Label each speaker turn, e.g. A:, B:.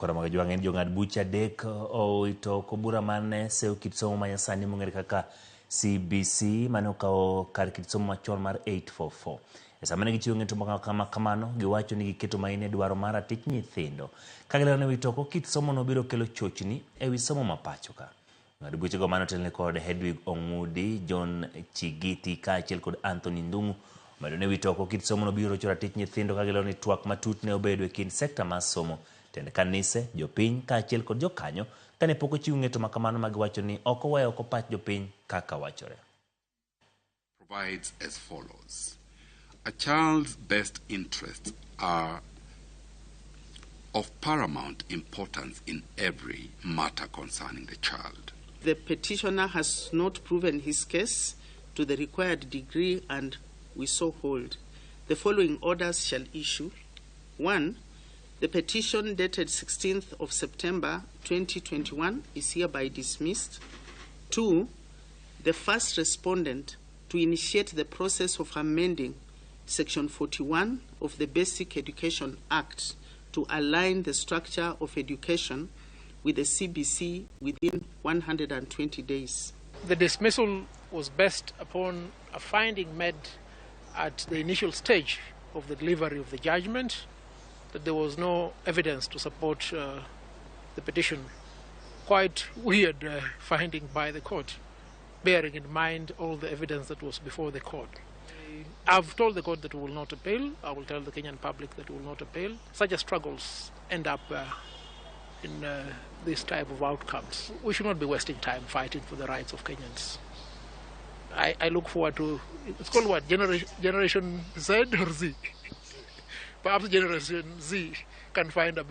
A: Koro mag jwang' en jong'ad buche adek owito oko bura mane seyo kit somo manyasani mong'ere kaka CBC mane okawo kar kit somo machon mar 844. E sama ne gichiwo ng'eto ma kamano, giwacho ni giketo maino e dwaro mar ratich nyithindo. Ka gilero ni wito oko kit somono biro kelo chochni e wi somo ma pacho ka. Jong'ad buchego mane otelne kod Hedwig Ong'udi, John Chigiti kaachiel kod Anthony Ndung'u omedo ni wito oko kit somono biro rocho ratich nyithindo ka gilero ni twak matut ne obedo e kind sekta mar somo, tend kanise, jopiny kaachiel kod jokanyo kane pok ochiw ng'eto ma kamano ma giwacho ni ok oweyo oko pach jopiny kaka wachore.
B: Provides as follows. A child's best interests are of paramount importance in every matter concerning the child.
C: The petitioner has not proven his case to the required degree, and we so hold. The following orders shall issue. 1. The petition dated 16th of September 2021 is hereby dismissed. 2. The first respondent to initiate the process of amending Section 41 of the Basic Education Act to align the structure of education with the CBC within 120 days.
D: The dismissal was based upon a finding made at the initial stage of the delivery of the judgment that there was no evidence to support the petition. Quite weird finding by the court, bearing in mind all the evidence that was before the court. I've told the court that we will not appeal. I will tell the Kenyan public that we will not appeal. Such a struggles end up in this type of outcomes. We should not be wasting time fighting for the rights of Kenyans. I look forward to, it's called what, Generation Z or Z? Perhaps Generation Z can find a better